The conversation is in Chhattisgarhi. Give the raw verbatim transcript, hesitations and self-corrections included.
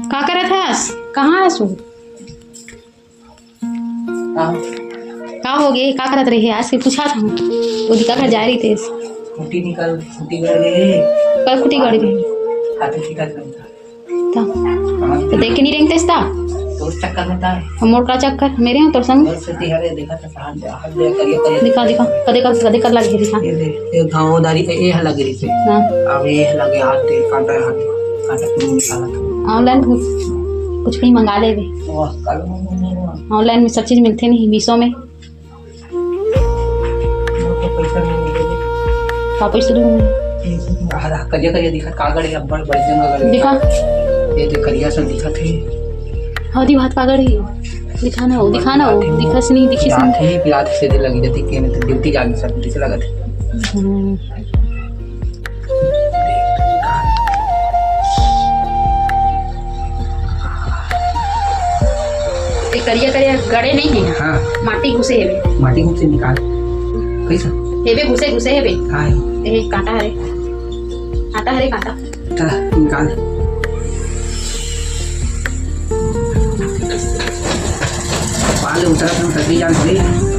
का करत हस? कहाँ हस तू? का? का हो गे? का करत रहे? आज के पूछा था। वो दिखा घर जा रही थे। खूंटी निकल, खूंटी गड़ गए। कल खूंटी गड़ गए। हाथ में दिखा था। तो देख के नहीं रेंगतेस ता? तो उस चक्कर में था। हम मोर का चक्कर? मेरे हो तोर संग? बस सीधी हरे देखा था, हाथ दे, हाथ दे, करिए, करिए। दिखा, दिखा। कदे कर, कदे कर लग गई, दिखा। ये दे, ये घाव दारी, ये हला गिरी से। हाँ। अब ये हला गया, हाथ दे, काटा है, हाथ, काटा के मुंह निकाला था। ऑनलाइन कुछ, कुछ भी मंगा ले बे। वाह, कल मंगा। ऑनलाइन में सब चीज मिलते नहीं, मीशो में। मेरे को पैसा नहीं मिले। का पैसा दूँ? हरा, करिया, करिया दिखत, कागड़ है, अब्बड़ बड़ जंगल गड़। दिखा। ये देख, करिया सन दिखत है। हाँ, दी बात कागड़ है। दिखा ना हो, दिखा ना हो, दिखस नहीं, दिखस नहीं। पिरात है, पिरात है, सीधे लगी रहती, के नहीं तो ड्यूटी जागी सब, जैसे लगत है। हम्म। ए करिया करिया गड़े नहीं है। हाँ। माटी घुसे हेबे। माटी घुसे निकाल। कैसा? हेबे घुसे घुसे हेबे। हाँ। ए कांटा हरे। कांटा हरे कांटा। ता, निकाल। पाले उतरा तुम तभी जान थोड़ी।